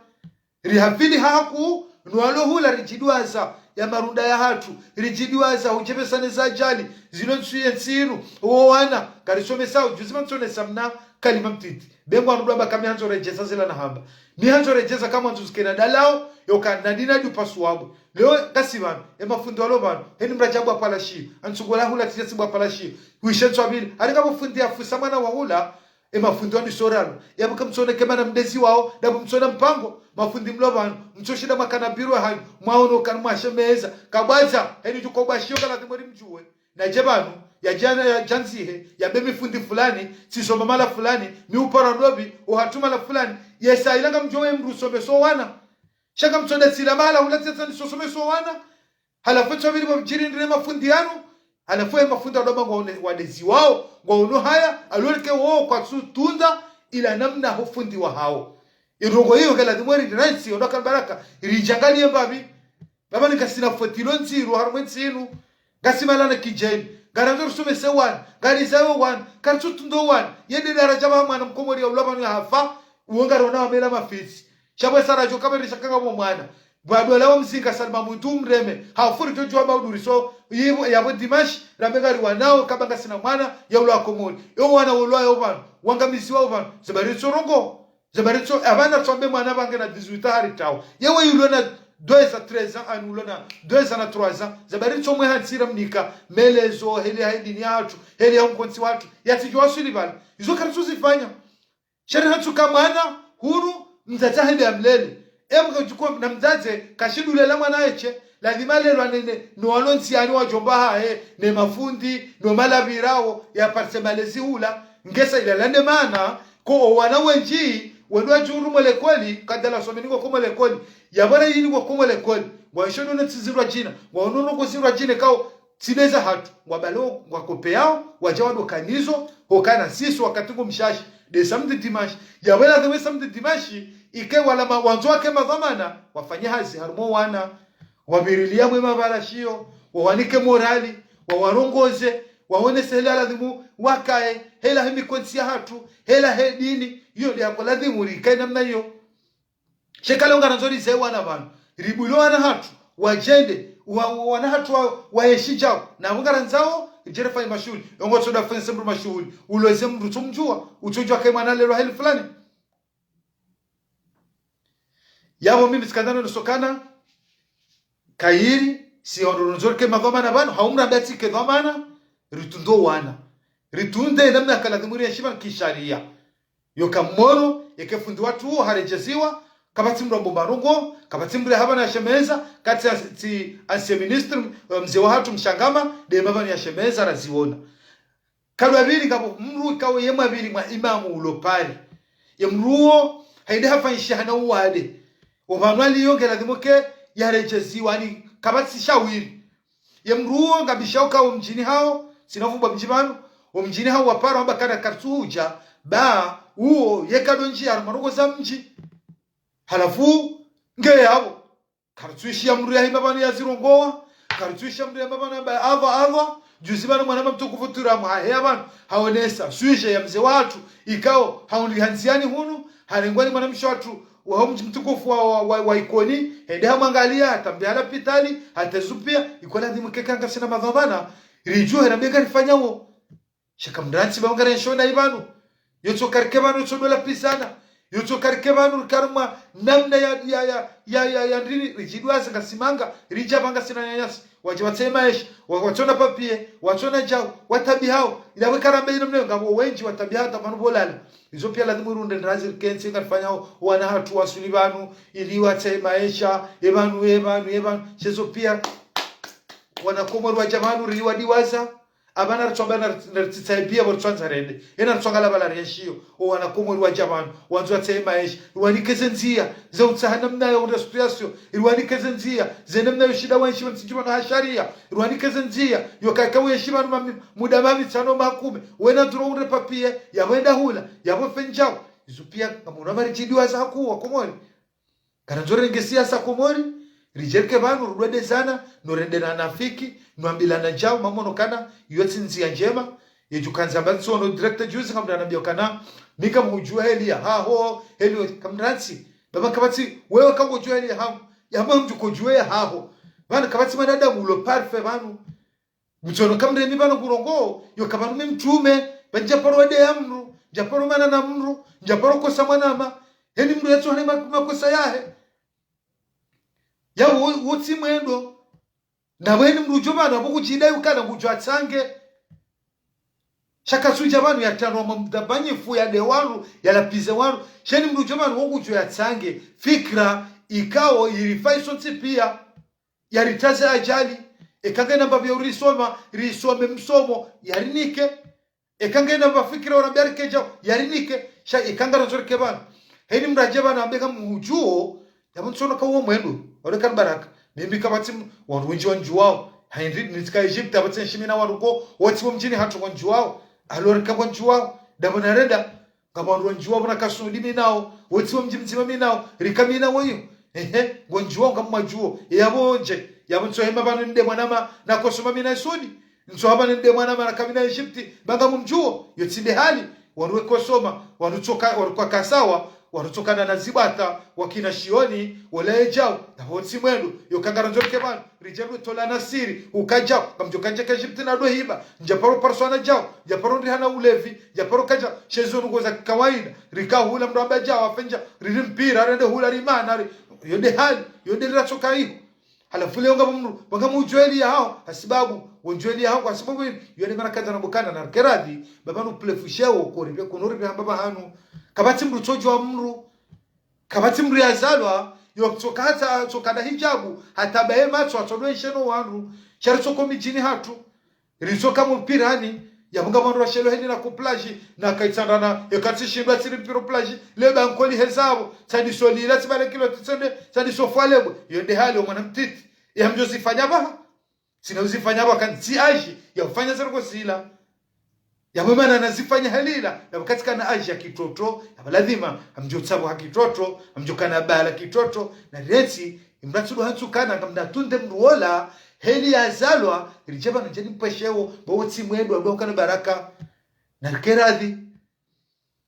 Rihafili haku, nwalo hula ridjidiwaza, ya marunda ya hatru, ridjidiwaza, udjepvesane za ajali, zilo ntsu ye ntsi inu, owo wana, karisomesa, ujuzi mantsonesa mna, kalima mtiti. Be ngwandzo ramba kami handzo redjeza zila nahamba. Mi handzo redjeza kamwandzo zikena dalao, yoka nadina du pasu wabo. Leo ngasi pvanu, e mafundi walo pvanu, heni mradja bwa palashi, antsugola hula tijesi bwa palashi, wishe ntswabili, halinga bo fundi ya fusa mwana wa hula, e mafundi wani soralo, yapvo kamtsone kemana mdezi wao, ndapvo mtsona mpango, mafundi mlo pvanu, mtsoshinda makana birwa hanyu, mwaono kana mwashemeza, kabwaza, heni djuko bwa shiyo kala thimori mdjuwe. Na dje pvanu, ya djana, ya djandzihe, ya be mi fundi fulani, tsisoma mala fulani, mi upara ndopvi, ohatru mala fulani, yesa ila ngamdjo we mndru someso wana. Sha ngamtsonda tsila mahala hula tsitsa ni sosomeso wana. Halafu etswabili pvo mdjiri ndine mafundi yanu. Halafu e mafundi wadoma ngwa une wadezi wao, ngwa unu haya, alolike wo kwatsu tunda, ila namna ho fundi wa hao. Irongo iyo ngela thimori ndina ntsi, ondo ka baraka, iridjangaliye mbapvi. Baba ni ngasina foti lo ntsi ru harumwe ntsi inu. Ngasi malana kidjeni. Ngarandzo rusomese wana. Ngarizawe wana. Karitsu tundo wana. Yende daradja ba mwana mkomori ya ulwa pvanu ya hafa. Uwo ngarona wamela mafitsi. Sha bwe sara djo kaberisha kanga bo mwana. Bwa dwala wa mzinga Salma Mwitu mreme. Hafuri djo djuwa mauduri so. Yibo, yapvo dimashi. Rambe ngari wanao kaba ngasina mwana. Ya ulwa Komori. Yo wana ulwa yo pvanu. Wangamizi wa pvanu. Zebari tsorongo. Zebari tso, apvana tsombe mwana pvange na dix-huit hari tawo. Yewe yulo na deux à treize ans, ani ulo na deux ans na trois ans. Zebari tso mwe hantsira mnika, melezo, heli ya dini ya hatru, heli ya unkontsi watru. Yatsidjuwa swili pvale. Izo karitsu zifanya. Sha ri hatsuka mwana, huru, mdzadze hende ya mlele. E mka djuko na mdzadze, kashindu lela mwana eche, lazima lelwa nene, no walo ntsiyani wadjomba hahe, ne mafundi, no malapvirawo, ya parse malezi hula, ngesa ilala nde mana, ko owana wendji, wendji wadjuru mwe lekoli, kadala someni ngoko mwe lekoli, yapvo ra yini ngoko mwe lekoli, ngwaisho nono tsizirwa djina, ngwaono noko zirwa djina kao, tsi nde za hatru, ngwabalo, ngwakopeyao, wadja wado kanizo, hokana sisi wakati ngo mshashi, nde samedi dimanche, yapvo ra nde we samedi dimanche, ike wala ma, wandzo wake madhwamana, wafanye hazi harumwa wana, wamirilia mwe mapvara shiyo, wawanike morali, wawarongoze, waonese hela ladhimu wakaye, hela he mikontsi ya hatru, hela he dini, iyo nde yako ladhimu rikaye namna iyo. Sheka leo ngarandzo rize wana pvanu, ribulo wana hatru, wadjende, wa, wa, wana hatru wa, waeshi djao, na ngarandzao, ridjere fanye mashuhuli, yongo tsoda fanye sembru mashuhuli, uloze mndru tsumdjuwa, utsudjuwa ke mwana lelwa heli fulani. Yapvo mimi tsikandana no sokana, kayiri, si ondro nzori ke madhwamana pvanu, haumra batsi ke dhwamana, ritundo wana. Ritunde namna kala thimuri ya shiba kisharia. Yoka mmono, yeke fundi watru, haredjeziwa, kapvatsi mndru ambomba rongo, kapvatsi mndru ya hapvana ya shemeza, katsi as-, tsi ancien ministre, eh, mze wa hatru mshangama, nde mapvanu ya shemeza, raziona. Kalwa pvili ngapvo mndru ikao ye mwa pvili mwa imamu ulo pare. Ye mndru uwo, hainde hafanyisha hana uwade. Opvanu aliyo nge ladhimu ke yaredjeziwa ni kapvatsi shawiri. Ye mndru uwo ngabishao ka omdjini hawo, tsina fumba mdji pvanu, omdjini hawo wapara wamba kana karitsu hudja, ba, uwo, yeka ndo ndji ya harumwa ndrongoo za mdji. Halafu, nge yapvo. Karitsuishi ya mndru ya hima pvanu ya zirongowa. Karitsuishi ya mndru ya hima pvanu ya ba, apvo, apvo. Juzi pvanu mwana mtukufu Turamu haheya pvanu. Haonesa. Sujet ya mze watru. Ikao. Haundri handziani hunu. Harengwa ni mwana mshe watru. Wa ho mdji mtukufu wa, wa, wa, wa Ikoni. Hende hamwangalia. Hatambe hala pitali. Hatezupia. Iko ladhimu keka ngasina madhwamana. Ridjuhe na mbe ngarifanyao. Sha kamrantsi ba ngarenshio na ipvanu. Yotso karike pvanu, yotso dola pizana. Yotso karike pvanu, rike harumwa namna ya, ya, ya, ya, ya, ya ndrini, ridjidwaza ngasi manga, ridja pvanga sina nyanyasi. Wadje watsahe maesha, wa-, watsona papier, watsona djau, watabihao. Ila we karambe ina mne, ngapvo wendji watabihao, hata pvanu pvolala. Izo pia lazimu irunde ndrazi rikentsi, ngarifanyao, wana hatru wasuli pvanu, ili watsahe maesha, e pvanu, e pvanu, e pvanu. Sha izo pia, wana Komori wadja pvanu, riwadiwaza. Apvanu ritsamba na, na ritsitsahe pia pvo ritsandza rende. Ena ritsanga la pvala rienshio. O wana Komori wadja pvanu. Wandzo watsahe maesha. Riwanike ze ndzia. Ze utsaha namna ya unda situation. Riwanike ze ndzia. Ze namna yo shinda wenshi pvanu tsi djumwa na ha sharia. Riwanike ze ndzia. Yo kaka wenshi pvanu mami, muda mami tsano makume. Wena ndro unde papier. Yapvo enda hula. Yapvo fendjao. Izo pia ngamuna maridjidiwaza haku wa Komori. Ngarandzo renge siasa Komori, ridjerike pvanu, rudwedezana, no rende na nafiki, no ambilana djau, mamono kana, iyo tsi ndzia ndjema, yedjo kandza pvanu tsono direct juzi, kamdana mbio kana, mi ngamhudjua heli ya haho, heli yo, kamrantsi, baba kapvatsi, wewe kangodjua heli ya haho, ya mamdju kodjua ya haho. Pvanu kapvatsi mwanadamu ulo parfait pvanu, mtsono kamremi pvanu kurongo, yo kapvanu mi mtrume, ba ndjaparo wade ya mdru, ndjaparo mana na mdru, ndjaparo kosa mwanama, heni mdru yatso hane ma-, makosa yahe. Ya wo, wo tsi mwendo. Na weni mdru djo pvanu, apvo kudjidai ukana ngudjo atsange. Sha kasudja pvanu yatrano wa mamdabanyifu yade wandru, yalapvize wandru. Sheni mdru djo pvanu wo ngudjo yatsange. Fikira, ikao, irifai sontsi pia. Yaritsaze ajali, eka ngena mbapvi ya urisoma, risome msomo, yarinike. Eka ngena mba fikira urambia rike djau, yarinike. Sha eka ngarandzo rike pvanu, heni mdru adje pvanu ambe ngamhudjuo, yapvo ntsono ka uwo mwendo, wale kani baraka. Mimi kapvatsi m-, wandru wendji wandjuwao. Hindri, nitsika Egypte, kapvatsi nshi mi na wandru ko, wotsi wo mdjini hatru wandjuwao. Alors ka wandjuwao, ndapvo narenda, ngapvo wandru wandjuwao pvo na kasudi mi nao, wotsi wo mdji mdzima mi nao, rika mi nao iyo. Ehe, ngwandjuwao ngamwadjuo. Yapvo ndje, yapvo ntsohema pvanu nde mwanama na kosoma mi na isudi. Ntsohema pvanu nde mwanama na ka mi na Egypte, ba ngamumdjuo. Yo tsi nde hali, wandru we kosoma, wandru tsoka, wandru kwa kasawa, wandru tsokana na zibwata, wakina shioni, wala ye djau, yapvo tsi mwendo, yo ka ngarandzo rike pvanu. Ridja rutolana siri, uka djau, ngamdjo kandje ka Egypte na ndo hiba, ndjaparo parswana djau, ndjaparo ndrihana ulevi, ndjaparo kadja, sha izo ndrongoo za kawaida, rika hula mdru amba djau, afendja, riri mpira, rende hula rimana, ri-, yo nde hali, yo nde riratsoka iho. Halafu leo ngapvo mdru, pvanga mudjueli ya haho, hasibabu, wondjueli ya haho, hasibabu, yo nde mana kandza na bukana, na rike radhi, baba nu plefushewo, kori, pe, kuno ripe hamba pvahanu, kapvatsi mdru tsodjua mdru, kapvatsi mdru yazalwa, yo tsoka hata, tsoka na hijabu, hata baye matso, atsodwe nsheno wandru, sha ritsoko midjini hatru, ritsoka mupirani, yapvo ngapvo wandru washelo heni na ku plage, na kaitsandana, eka tsishindwa tsiri mpiro plage, le bankoli hezapvo, tsandiso lila, tsibale kilo, tsitsende, tsandiso fwalebwe, yo nde hali, o mwana mtiti, ya mdjo zifanya pvaha, tsina uzifanya pvaha, kantsi aji, ya ufanya zero ko zila. Yapvo mana nazifanya halila, yapvo katsi kana aji ya kitoto, yapvo lazima, amdjo tsapvo ha kitoto, amdjo kana bala kitoto, na retsi, imratsudo hantsu kana, ngamna tunde mdru wola, heli yazalwa, ridje pvanu ndjeni mpweshewo, bo wotsi mwendo, ndo kana baraka, na rike radhi.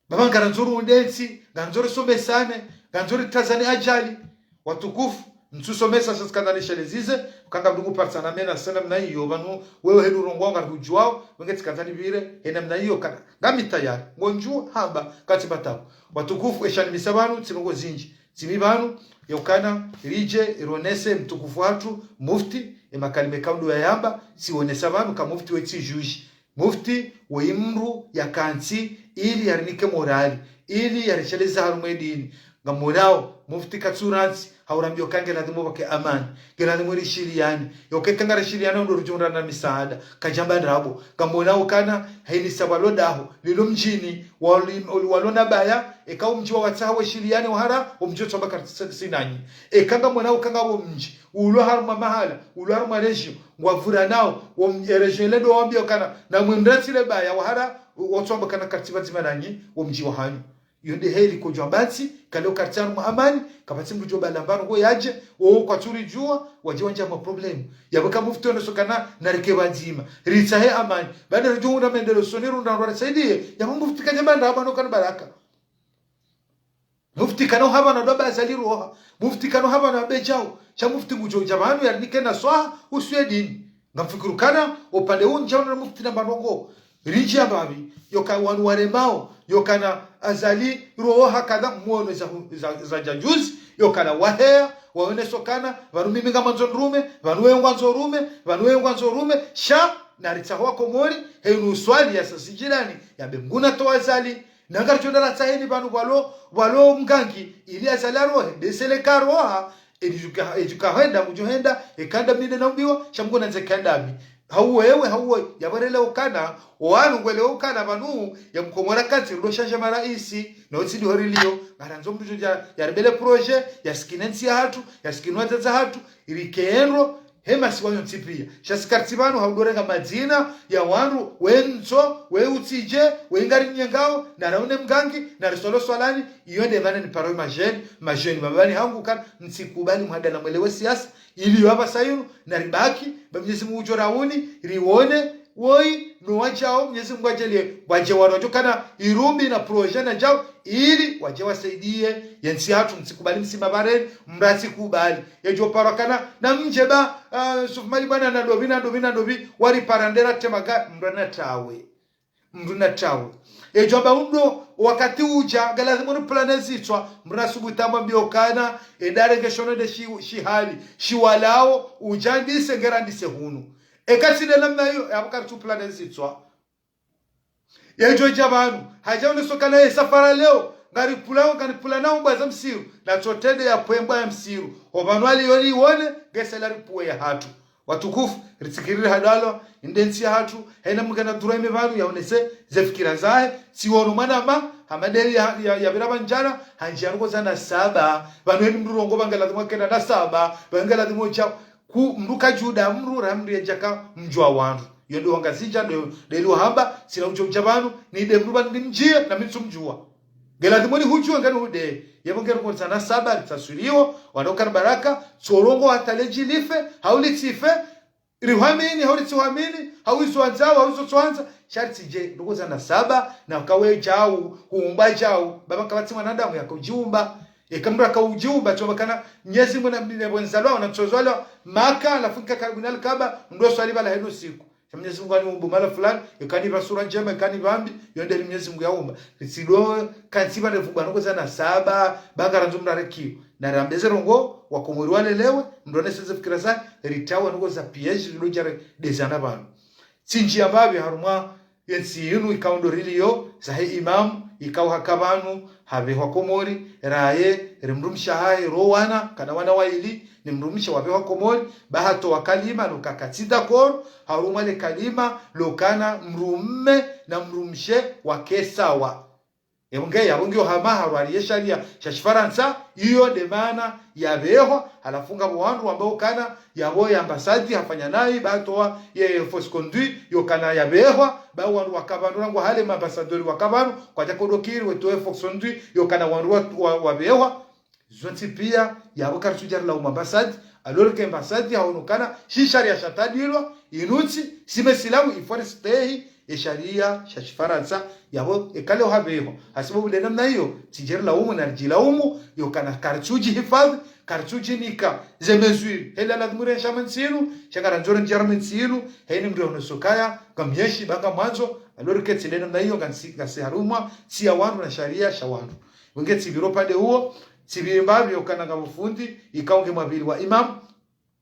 Baba ngarandzo runde ntsi, ngarandzo risomesane, ngarandzo ritazane ajali. Watukufu, ntsusomesa sha tsikandza nishelezize, uka ngamdungu parsana mena sena mna iyo, pvanu, wewe heli urongoa ngarihudjuao, wenge tsikandza nipvire, hena mna iyo kana. Ngami tayari, ngondjuo, hamba, katsi batabu. Watukufu, esha nimisa pvanu, tsi ndrongoo zindji. Tsi mi pvanu, ya ukana, ridje, ironese, mtukufu hatru, mufti, e makalima eka ndo yayamba, tsi wonesa pvanu, ka mufti we tsi juge. Mufti we imdru yakantsi ili yarinike morali, ili yarisheleze harumwa e dini. Ngamonao, mufti katsurantsi, haurambio ka nge ladhimu pvake amani, nge ladhimu rishiliane, yoke ka ngarishiliane ndo ridjundra na misaada, kadjamba ndrabo. Ngamonao kana, hainisa walo daho, lilo mdjini, wali-, walo na baya, eka o mdji wawatsaha weshiliane wahara, o mdji otsamba kartsi sinanyi. Eka ngamonao ka ngapvo mdji, ulo harumwa mahala, ulo harumwa région, ngwavura nao, wo m-, e région ile ndo wambia kana, na mwimratsi le baya wahara, wotsamba kana kartsi pvadzima nanyi, wo mdji wahanyu. Yo nde heli kodjwa batsi, kale o kartsi harumwa amani, kapvatsi mdru djo bala mbano ko yadje, wo kwatsuridjua, wadje wandja ma problème. Yapvo ka mufti wende sokana, na rike pvadzima. Ritsahe amani. Baada ridjo hundra mendelo soni rundra ndwa risaidie, yapvo mufti kadja bandra abano kana baraka. Mufti kana uhapvana ndo amba Azali roha. Mufti kana uhapvana amba djau. Sha mufti ngudjo dja pvanu yarinike naswaha uhusu ye dini. Ngamfikiru kana, upande undjau na mufti na mbandrongo. Ridjiya mbapvi, yoka wanu waremao, yokana Azali roho hakadha mwono za, za, za djadjuzi, yokana waheya, waoneso kana, pvanu mimi ngamwandzo nrume, pvanu wewe ngwandzo rume, pvanu wewe ngwandzo rume, sha, naritsaho wakomori, henu uswali ya sasi jirani, yambe mnguna to Azali, nanga ritsoenda ratsaheni pvanu pvalo, pvalo mgangi, ili Azali arohe, besele karoha, edjuka, edjuka henda, ngudjo henda, ekanda mine na umbiwa, sha mnguna nze kandami. Hau wewe, hau wewe, yapvo rele ukana, wanu ngwele ukana pvanu, ya mkomora kantsi, rudo shasha maraisi, na utsi di horiliyo, ngarandzo mndru djo dja, yaribele projet, yasikine ntsi yahatru, yasikine wadzadze wahatru, irike endro, he masiwa yontsi piya. Sha si karitsi pvanu, hau dorenga madzina, ya wandru, we ntso, we utsidje, we ngari nyengao, naraune mgangi, nariswalo swalani, iyo nde mana niparo majeni, majeni, mbapvani hangu kana, mtsikubali mhadana mwelewe siasa, ili yo apvasa yinu, naribaki, ba Mnyezi Mungu udjo rauni, rione, woyi, no wadjao, Mnyezi Mungu adjalie, wadje wanu wadjo kana, irumbi na projet na djao, ili, wadje wasaidiye, yentsi yahatru, mtsikubali msima pvareni, mratsikubali. Yedjo parwa kana, na mdje ba, ah, Yusuf Mali bwana na ndopvi, na ndopvi, na ndopvi, waripara ndera temaga, mndru na tawe. Mndru na tawe. Edjo amba undo wakati udja, ngaladhimu niplane zitswa, mndru na subutu amba mbio kana, edare ngeshono nde shi, shihali, shiwalao, udja ndise ngera ndise hunu. Eka tsi nde namna iyo, yapvo karitsu plane zitswa. Yedjo dja pvanu, hadja uneso kana ye safara leo, ngaripulao, ngaripulana umbwa za msiru, na tsotende ya pvwe mbwa ya msiru. Ho pvanu ali yoni iwone, ngesela ripvuwe yahatru. Watukufu, ritsikiriri hadalwa, inde ntsi yahatru, hena mgana dura ime pvanu, yaonese, ze fikira zahe, tsi wono mwana ma, hamadeli ya, ya, ya pvira pvandjana, handji yanuko za nasaba, pvanu heni mndru rongoa pva ngaladhimu kena nasaba, pva ngaladhimu dja, ku, mndru kadjuda mndru, ra mndru yedjaka mdjuwa wandru. Yo ndo wangazidja, ndo, ndeli wahamba, tsina udjo udja pvanu, ninde mndru pvanu ndimdjiye, na mi ntsumdjuwa. Ngaladhimu nihudjuwe ngani hude. Yapvo ngerongoa za nasaba, ritsaswiliwo, wandru kana baraka, tsorongoa hata ledji life, hau litsife, rihwamini, hau ritsi hwamini, hau izo wandzao, hau izo tswandza, sha ritsidje, ndrongo za nasaba, na kawe djau, huumba djau, baba kapvatsi mwanadamu yakaudjiumba. Eka mndru akaudjiumba, tsoba kana, Mnyezi Mungu na mdine pvwenzalwa, na tsozalwa, Maka, halafu nka karibu na Alkaba, ndo swali pvala henu siku. Sha Mnyezi Mungu aniumbu mahala fulani, eka ni pva sura ndjema, eka ni pvambi, yo ndeli Mnyezi Mungu yaumba. Ritsido, kantsi pvane vuba ndrongo za nasaba, ba ngarandzo mndru arekiwe. Narambeze ndrongo, wakomori walelewe, mndru aneseze fikira zahe, ritawe ndrongo za piège, rido djare dezana pvanu. Tsindji ya mbapvi harumwa, yentsi yinu ikao ndo riliyo, zahe imamu, ikao haka pvanu, hapvehwa Komori, raye, ri mdrumshe hahe, ro wana, kana wana waili, ni mdrumshe wapvehwa Komori, ba hatowa kalima, lo kaka tsi d'accord, harumwa le kalima, lo kana mdrume na mdrumshe wake sawa. Yapvo nge, yapvo ngiyo hama harwari ye sharia sha Shifarantsa, iyo nde mana yapvehwa, halafu ngapvo wandru wambao kana, yapvo ye ambassade hafanya nayi, ba hatowa ye fausse conduite, yo kana yapvehwa, ba wandru waka pvanu rangu hale ma ambassadeur waka pvanu, kwadja kodokiri wetowe fausse conduite, yo kana wandru wa, wa, wapvehwa. Zontsi piya, yapvo karitsudja rilaumu ambassade, alors que ambassade haono kana, shi sharia shatadilwa, inutsi, si mesilamu, il faut ristehi, ye sharia sha Shifarantsa, yapvo, eka leo hapvehwa. Hasibabu nde namna iyo, tsidje rilaumu na ridjilaumu, yo kana karitsudjihifadhi, karitsudjinika, ze mesure, hela ladhimu rensha mwe ntsi inu, sha ngarandzo rendjia mwe ntsi inu, heni mndru yaoneso kaya, ngamyeshi, ba ngamwandzo, alors que tsi nde namna iyo, ngasi, ngasi harumwa, tsi ya wandru na sharia sha wandru. Wenge tsipviro pvande uwo, tsipviri mbapvi yo kana ngapvo fundi, ikao nge mwapvili wa imamu,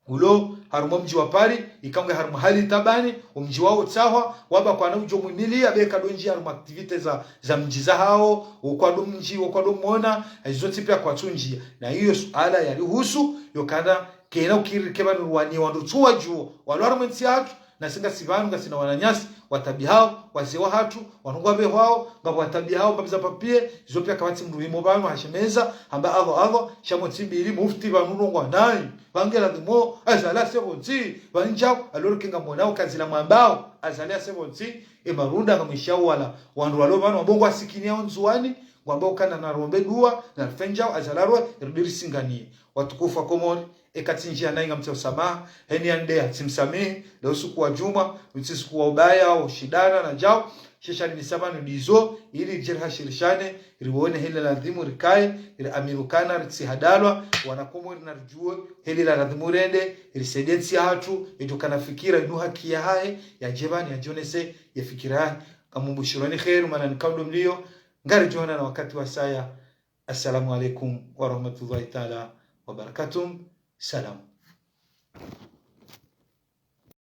ulo harumwa mdji wa Paris, ikao nge harumwa hali tabani, omdji wao utsahwa, wamba kwana udjo mwimiliya, be kado ndjia harumwa activités za, za mdji zahao, okwado mdji, okwado mwona, hayizo ntsi piya kwatsundjia. Na iyo suala yalihusu, yo kana kena ukiri keba nurwani wandru tsuwa djuo, walo harumwa entsi yahatru, nasi ngasi pvanu, ngasina wananyasi, watabihao, wazee wahatru, wanu ngwapvehwao, ngapvo watabihao, mbapvi za papier, izo piya kapvatsi mndru himo pvanu, hashemeza, hamba Allah, Allah, sha mwe ntsi mbili, mufti pvanu rongoa nayi, pvange ladhimu, Azali ase pvo ntsi, pvandjao, alors que ngamwonao kazila mwambao, Azali ase pvo ntsi, e marunda ngamwishao wala, wandru walo pvanu, wambao ngwasikini yao Ndzuwani, Ngwamba ukana narombe dua, narifenjao, azalarwe, ridiri singaniye. Watukufu wa Komori, eka tsinjia nayi ngamtsaho usamaha, heni yande ya tsimsamihi, leo usiku wa djumwa, utsi usiku wa ubaya, wa ushindana na djao, shesha ni misamaha ndizo, ili ridje rihashirishane, rione heli ladhimu rikaye, iri amini ukana, ritsihadalwa, wana Komori naridjuwe, heli ladhimu rende, risaidie ntsi yahatru, idjo kana fikira, inu haki yahahe, yadje pvanu, yadjonese, ye fikira yahe. Ngamumbushironi kheri, mana ni kaulo mliyo, ngaridjo onana wakati wasaya. Assalamu alaikum warahmatullahi taala wabarakatuh. Salam.